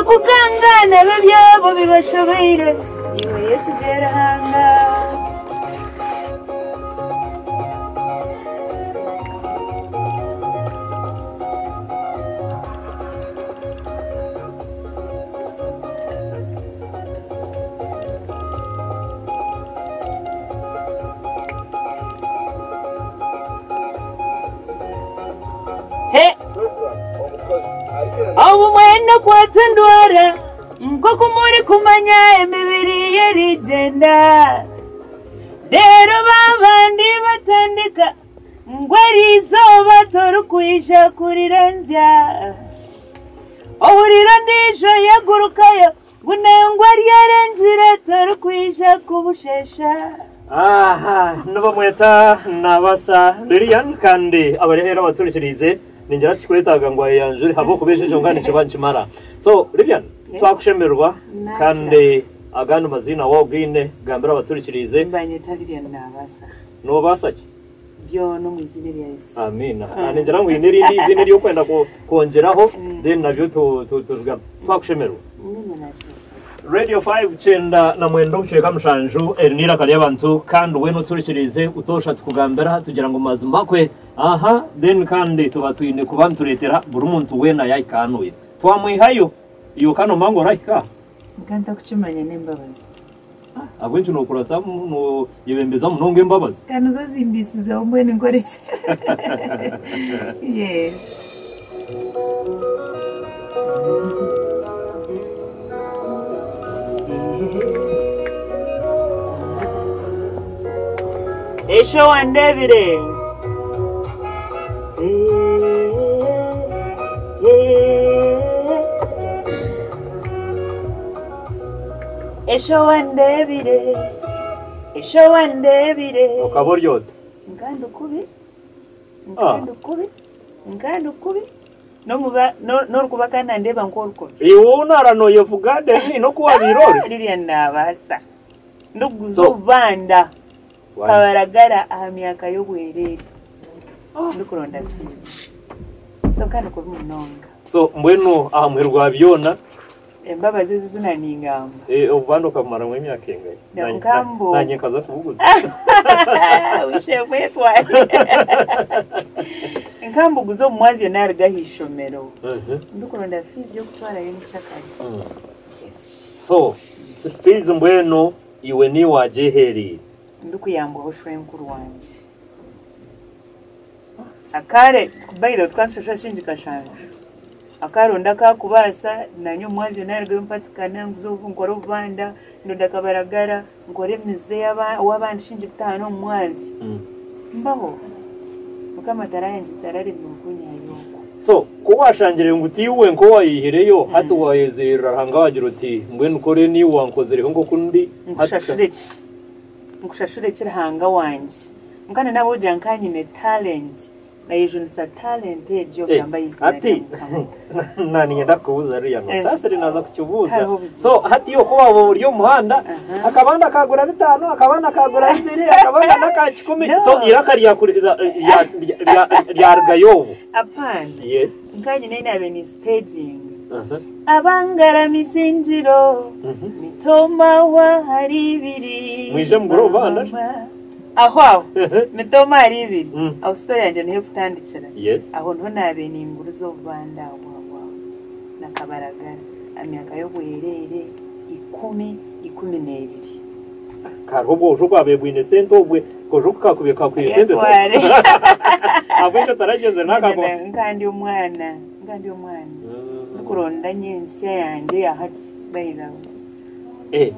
Kukangana ebyabo bibashobeire, iwe yesigye Ruhanga. He! Obumwe nokwata endwara nk'oku murikumanya emibiri y'erigyenda. Reero babandi batandika ngu eriizooba torikwija kurirenzya. Ohurira ondiijo yagurukayo ngu nangwa ryarengire torikwija kubusheesha. Aha nibamweta Nabasa Lilian kandi abari aheeru abaturikiriize ningira tikikwetaaga ngu ayeyanjure ahabw'okuba ekyo kyonka nikiba nikimara. So Lilian twakushemererwa kandi agandi maziina waaba ogaine gambira abaturikiriize. Nibanyeta Lilian Nabasa. Noobaasa ki? Byona omu iziina erya Yesu. Amiina. Ningira ngu haine erindi eiziina eri orikwenda kwongyeraho then nabyo tubigambe. Twakushemererwa. Nyine nakibasaba. Radio 5 99 obucweka mushanju eri n'eiraka ry'abantu kandi weena oturikiriize butoosha tukugambira tugira ngu mazima kwe aha then kandi tuba twine kuba nitureetera buri muntu weena yaahika hanuya twamwihayo iwe ka noomanya ngu orahika aha? Nka ntakukimanya n'embabazi. Ahabw'enki nookurasa nooyebembeza munonga embabazi? Ka nizo zimbisizeho mbwenu nkore ki? Yes. Esho wandebire. Esho wandebire, esho wandebire. Okaba ori ota? Nka ndi kubi, nka ndi kubi, nka ndi kubi. N'omuba n'orikuba kandi nandeeba nk'orikubi. Iwe ou naara nooyevuga then n'oku waabaire ori? Lilian naabaasa. Ndikuguza obubanda kabaragara aha myaka y'obwereere ndikuronda fiizi. So nka ndi kubi munonga. So mbwenu aha muheru gwa byona. Embabazi ezi zina ningamba. Eh, obubanda okabumaramu emyaka engahi? Na- nkambu. Nanye nkaza kubuguza. Wishe kwetware. Nkambuguza omu mwazyo naruga aha ishomero. Ndikuronda fees y'okutwarayo omukyakare. Yes. So, fees mbwenu iwe niiwe wagyehereire? Ndikuyambwaho shwenkuru wangye. Akare, by the way tukaba nitushashura shingi kashanju. Akaronda akakubaasa, nanye omu mwazyo narugayo mpatikana nguze nkore obubanda, ndonda akabaragara, nkore emize ow'abandi shingi bitaano omu mwazyo. Mbaho. Mukama tarayangye tararemire kunyihayo okwo. So, ku waashangire ngu tiiwe nk'owaayihireyo, hati waayezirira Ruhanga waagira oti, Mbwenu kore niiwe wankozireho nk'oku ndi, hati Nkushashure ki? Nkushashure ki Ruhanga wangye? Nkana naaba ogira nka nyine talent, Nayejunisa talent egyo Eh, gamba eizina hati rya Mukama. na niinyenda kukubuuza ruriya Eh. nosaasire naaza kukibuuza. Hariho obuzibu. So hati oku waaba ori omu muhanda, Aha. akabanda kaagura bitaano, akabanda kaagura bibiri, akabanda n'aka kikumi. No. So eiraka ryakuri- rya- rya- rya- ryarugayo obwo. Apaana. Yes. Nkanye nahi naabaire ni staging. Aha. Abangaramisa engiro mitoma wahari ibiri. Mwije mugure obubanda. Mama. Aho aho mitoma ahari ibiri. Aho story yangye niho ekutandikira. Yes. Aho niho naabaire ninguriza obubanda aho aho aho. Na kabaragara aha myaka y'obwerere ikumi, 12. Kariho obwojo obwabaire bwine sente obwe kojo ku kakubaire kakwire sente Yatware. Ahabw'enki otaragyenzire n'akakuba? Nka ndi omwana, nka ndi omwana. Ndikuronda nyentsya yangye ya hati by the way. Eh,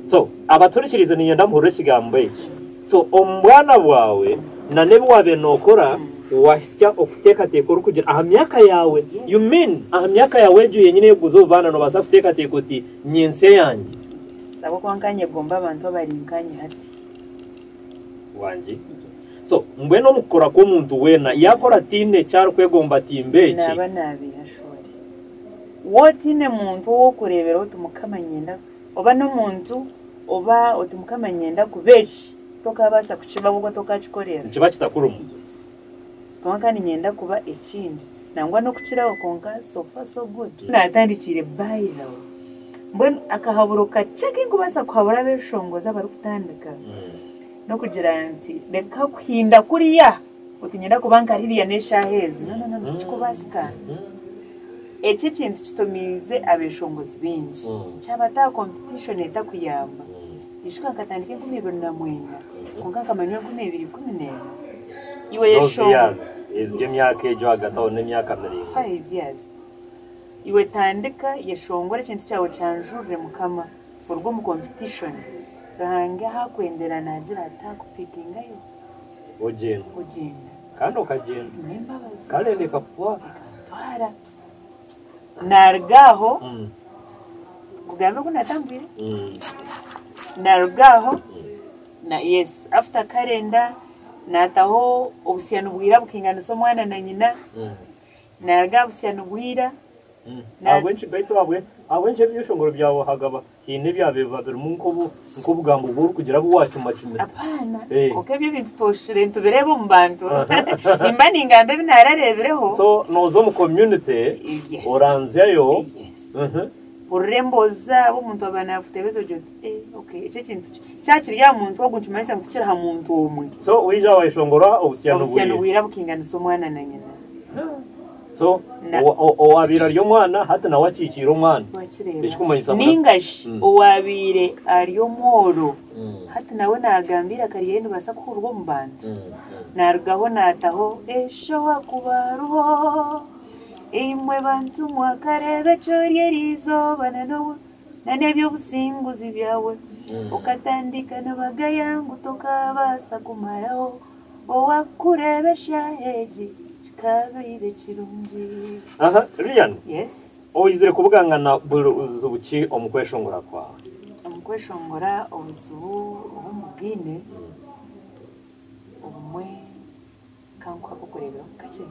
so abaturikirize niinyenda muhurire ekigambo eki. So omu bwana bwawe na n'ebi waabaire nookora waahitsya okuteekateeka orikugira aha myaka yaawe. You mean aha myaka yaawe egyo yenyine ey'okuguza obubaana noobaasa kuteekateeka oti nyentsya yangye. Yes, ahabw'okuba nkanyegomba abantu abari nkanye hati. Wangi. Yes. So mbwenu omu kukora kw'omuntu weena yaakora ataine eki arikwegomba ati mbe eki. Naaba naabiiha shori. Waaba otaine muntu ow'okureebera oti Mukama niinyenda oba n'omuntu oba oti Mukama niinyenda kuba eki, tokaabaasa kukiba ahabw'okuba tokaakikorera. Nikiba kitakurimu. Yes. Kwonka niinyenda kuba ekindi. Nangwa n'okukiraho kwonka so far so good. Naatandikiire by the way. Mbwenu akahaburo kakye aku ndikubaasa kuhabura abeeshongozi abarikutandika n'okugira nti reka kuhinda kuriya oti niinyenda kuba nka ririya n'eshaaha ezi. No, no, no, no, tikikubaasika. Eki ekintu kitomiize abeeshongozi baingi. Kyaba ta competition etakuyamba. Ijuka nkatandika 2009 kwonka nkamanywa 2014. Iwe Those yeshongora. years, ezyo emyaka egyo ahagati aho n'emyaka miraingwa. 5 years. Iwe tandika, yeshongore ekintu kyawe kyanjurire Mukama, oruge omu competition. Ruhanga ahu akwendera naagira ati akupikingayo. Ogyenda. Ogyenda. Kandi okagyenda. N'embabazi. Kalenda ekakutwara. Ekantwara. Naruga aho, nkugambe oku natambwire? Naruga aho, na yes, after kalenda, naataho obusyani bwira bukinganisa omwana na nyina. Naruga aha busyani bwira. Ahabw'enki baitu ahabw'enki ebyeshongoro byawe hagaba haine ebyabaire biba birimu nk'obugambo obu orikugira bu wacumacumire? Apaana. Eh. Konka ebyo ebintu toshire nitubireeba omu bantu. Nimba ningamba ebi narareebireho. So nooza omu community oranzyayo. Hurira emboozi zaabo, omuntu aba naakutebeza ogira oti eh, okay, eki ekintu kyakiri aha muntu ogu nikimanyisa ngu tikiri aha muntu omwe. So waija wayeshongora obusyani Obusyani bwira. bwira bukinganisa omwana na nyina. So owabaire ari omwana hati nawe akikiire omwana. Wakireeba. Ekikumanyisa Ninga shi owabaire ari omworo hati nawe nagamba eiraka rye niribaasa kuhurirwa omu bantu. Narugaho naataho esho wakuba hariho imwe bantu mwakareeba ekyorya eriizooba na n'eby'obusinguzi byawe okatandika nibagaya ngu tokabaasa kumaraho owakureeba eshaaha egi kikabaire kirungi. Aha, Lilian. Yes. Oizire kubugangana buzibu ki omu kweshongora kwawe? Omu kweshongora obuzibu obu mbubwine, obumwe kankuha akokureeberaho kakye,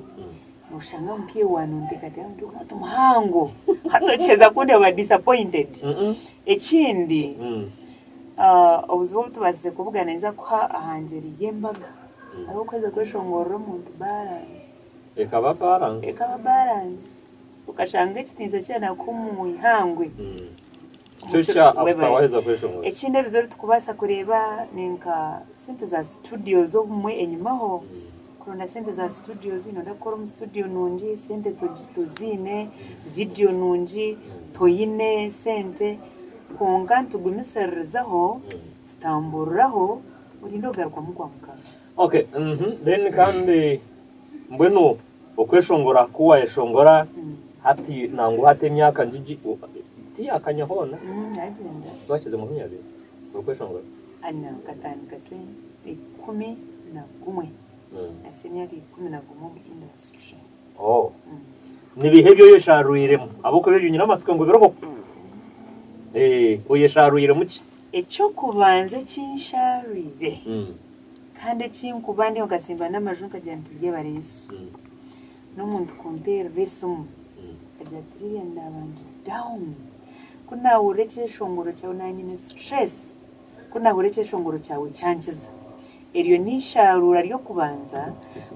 noshanga nk'iwe nonteekateeka ngu ndi omuntu muhango hati okiheza kundeeba disappointed. Ekindi, obuzibu obu tubaasize kubugana ninza kuha aha ngyeri y'embaga. Hariho okuheza kweshongorera omuntu balance. Ekaba balance. Ekaba balance. Okashanga ekitiinisa kyanakuha omu ihangwe. Kyo kya after waheza kweshongora. Ekindi ebizibu ebi tukubaasa kureeba ni nka sente za studios obumwe enyimaho. Kuronda sente za studios, noyenda kukora omu studio nungi, sente toziine, video nungi, toyine sente, kwonka nitugumisiririzaho, tutamburiraho, orinde ogarukwamu kwa Mukama. Okay, Then kandi mbwenu okweshongora ku wayeshongora hati nangwa hati emyaka ngigi tiyakanya hoona. Yagyenda. Wakize 20 orikweshongora? Ana nkatandika 2011. Nahitsya emyaka 11 omu industry. Oh. Ni bihe ebyo oyesharwiremu? Ahabw'okuba ebyo nyine amatsiko ngu biriho. Oyesharwiremu ki? Eky'okubanza ekinsharwire kandi ekinkuba ndiho nkasimba n'amaju nkagira nti ryebare Yesu. N'omuntu kunteerera esimu akagira ati Lilian, naaba ndi down. Ku naahurira ekyeshongoro kyawe naanyine stress. Ku naahurira ekyeshongoro kyawe kyankiza. Eryo n'eisharuura ry'okubanza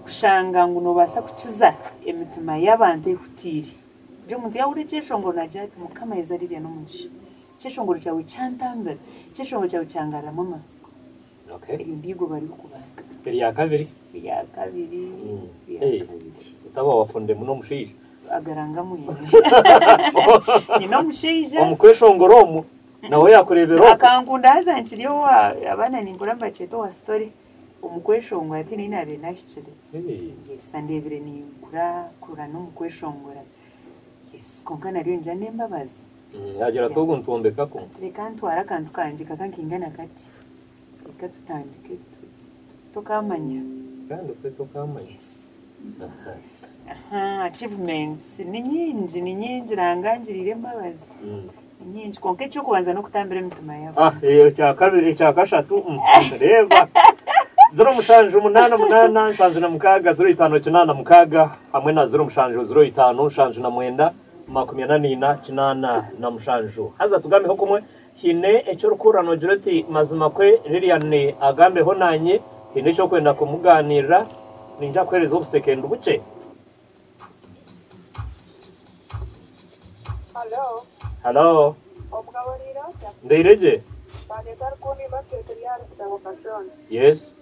kushanga ngu noobaasa kukiza emitima y'abantu ehutiire. Kugira omuntu yaahurira ekyeshongoro naagira ati Mukama yeza Lilian omugisha. Ekyeshongoro kyawe kyantambira, ekyeshongoro kyawe kyangaruramu amatsiko. Eryo niryo eigoba ry'okubanza. Erya kabiri? Erya kabiri, erya kabiri. Otaba wafunire muno omushaija? Agaranga mwine. Nyine omushaija. Omu kweshongora omu nawe yakureebera okwo? Akankunda haza nkiri owa abaana ninkura nibakyeta owa story. Omu kweshongora tihaine ei naabaire nahikire. Yes, andeebire ninkura kurura n'omu kweshongora. Yes, kwonka naryo ningira n'embabazi. Yagira ati ogu nitwombekako. Reka ntware akantu kangye kaka nkaingana kati. Reka tutandike tokamanya. Kandi kwe tokamanya. Yes. Aha, achievements ni nyingi, ni nyingi, Ruhanga angiriire embabazi. Ni nyingi, kwonka eky'okubanza n'okutambira emitima y'abantu. Ah, ekya kabiri, ekya kashatu, reeba. 0788 76 05 86 hamwe na 07 05 79 44 87. Haza tugambeho kumwe, haine eki orikuhurira noogira oti mazima kwe Lilian agambeho naanye, haine eki orikwenda kumugaaniirira, niinyija kukuheereza obusekendi bukye. Hello. Halo. Omugabo Riirota. Ndeire gye? Baaneta Rukundo Ibateete ryari kutabo Kashonda. Yes.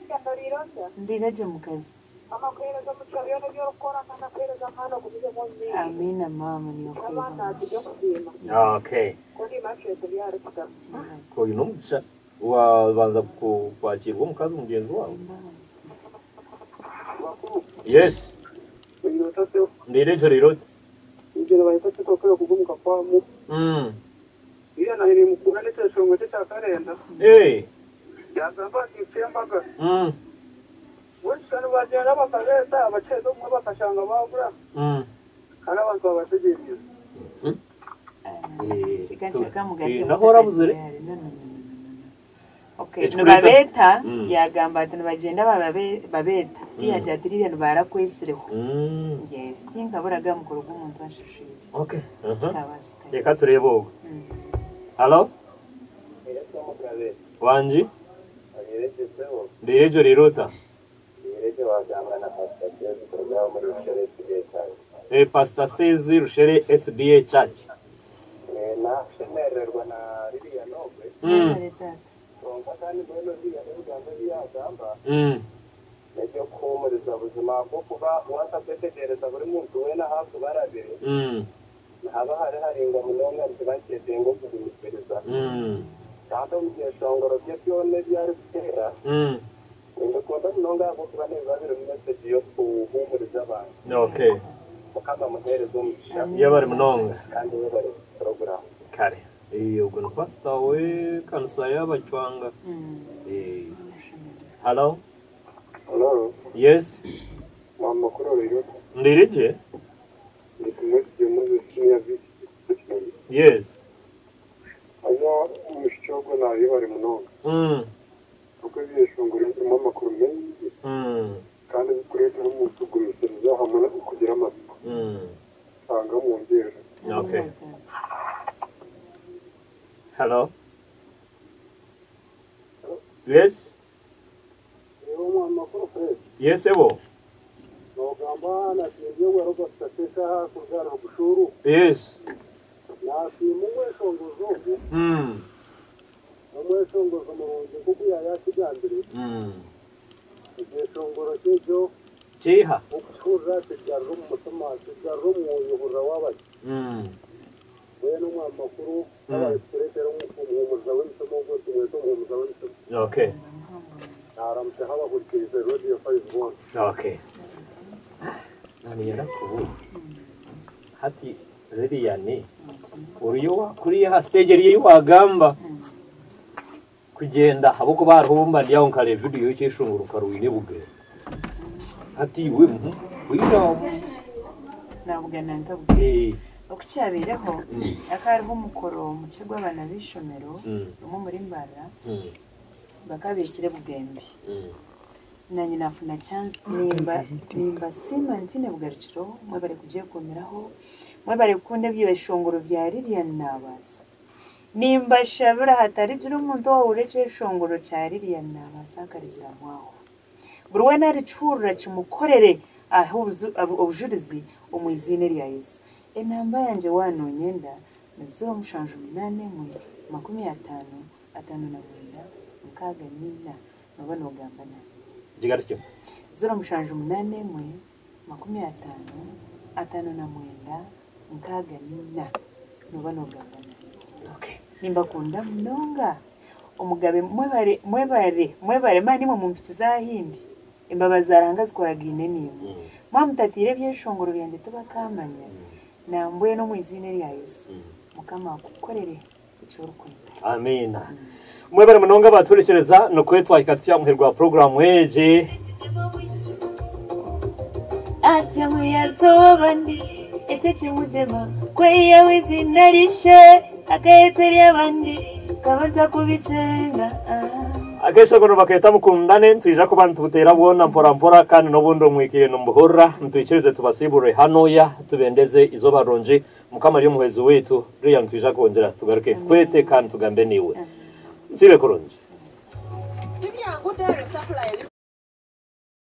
Kyando Riirota. Ndeire gye mukazi. Mama akuheereza omugisha byona ebi orikukora kandi akuheereza amaani ogumizemu omu maisho. Amiina maama niiwe Mama kuheereza nagira omugisha. okusiima. Okay. Rukundo Ibateete ryari kutabo. Oine omugisha wabanza kwakirwa omukazi mugyenzi waawe. Embabazi. Yes. Riirota se Ndeire gye Riirota. Ngira bahita kitokera kugumuka kwamu. Iya nahiri mukura n'ekyeshongo kye kya karenda. Hey. Yagamba ati nfe embaga. Bwekishani bagenda bakabeeta abakyeza obumwe bakashanga babura. Kandi abantu babategerize. Naho orabuzire? No, no, no, no, no, no. Okay, Ekikureeta- nibabeeta yagamba ati nibagenda babeeta tiyagira ati ririya nibarakwesireho. Yes, tinkaburaga mukuru gw'omuntu anshashwire. Okay. Kikabaasika. Reka turebe ogwo. Halo? Wangi? Ndeire gye Riirota. Pastor Sezi Rushere SDA Church. Nashemererwa na ririya nogwe. Mwebale taata. Konka kandi mbwenu ririya n'ebigambo ebi yagamba n'eby'okuhuumuriza buzima bw'okuba waza kwetegereza buri muntu weena ahakuba arabire nihaba hari haringwa munonga nikiba nikyetenga okugumisiriza. Kandi omu byeshongoro bye byona ebi arikuteera nimbikunda munonga ahabw'okuba nibiba birimu mesegi y'okuhuumuriza abantu. Okay. Mukama amuheereze omugisha. Yebare munonga. Kandi yebare puroguramu. Kare. Ogwo ni pastor w'ekanisa y'Abacwanga. Hello? Hello. Yes. Mama makuru Riirota. Ndeire gye? Ndi kumwesiga Moses Senior Visi. Yes. Haza omushiki ogwo naayebare munonga. Kuko ebyeshongoro birimu amakuru maingi kandi bikureetera omuntu kugumisiriza hamwe n'okugira amatsiko. Usanga mwongerera. Okay. Hello? Yes? Rero omwana makuru Fred. Yes, ebo. Nogamba nasimbye Robert Kateka kuruga Rubushuru. Yes. Nasiima omweshongozo ogwo. Omweshongozo murungi nk'oku yaayakigambire. Ekyeshongoro kyekyo Kiiha. okukihurira kigarura omu mutima, kigarura omwoyo hurira waabaki. Mbwenu omwana makuru abarikutureetera omuhumuriza w'emitima ogwo tumwete omuhumuriza w'emitima. Okay. Naaramutseho abahurikirize Radio 5 boona. Okay. Nanienda kubuuza. Hati Lilian, oriyo wakuriye aha stage eriyo ei wagamba kugyenda ahabw'okuba hariho mba ndi aho nkareeba video y'ekyeshongoro nkarwine bugere. Hati iwe wine Nabugana ntabugana. Okukyabaireho hakaba hariho omukoro mukye gw'abaana b'eishomero rumwe omuri Mbarara bakabeetsire Bugembe. Nanye nafuna chance nimba nimbasiima ntiine bugarukiro mwebare kugyekuumiraho mwebare kukunda ebyeshongoro bya Lilian Nabaasa. Nimbashabira hatarigira omuntu owahurira ekyeshongoro kya Lilian Nabaasa akarigira mwaho. Buri weena arikihurira kimukorere ahe obujurizi omu iziina erya Yesu. Enamba yangye waanonyenda ni 0781 50 59 64 nooba noogamba naanye. Gigarukye. 0781 50 59 64 nooba noogamba naanye. Okay. Nimbakunda munonga. Omugabe mwebare mwebare mwebare mani nimwe mumpikiza ahindi. Embabazi za Ruhanga zikoragaine naimwe. Mwamutatiire ebyeshongoro byangye tibakamanya. Nambwenu omu iziina erya Yesu. Mukama akukorere eki orikwenda. Amiina. Mwebare munonga batuhurikiriza nikwe twahika tusya aha muheru gwa puroguramu egi. Atya muyazoba ndi ekyo kimugyema kweyihaho izina rishe akayeta ery'abandi kaba ntakubikyenga. Akeshongoro bakeeta mukundane nitwija kuba nitubuteera bwona mpora mpora kandi n'obundi omwikire nimubuhurira nitwikirize tubasiibure hanoya tubendeze izooba rirungi Mukama ari omuhwezi waitu ririya nitwija kwongyera tugaruke twete kandi tugambe naiwe. Nsiibe kurungi. Sibyangu Dairy Supply.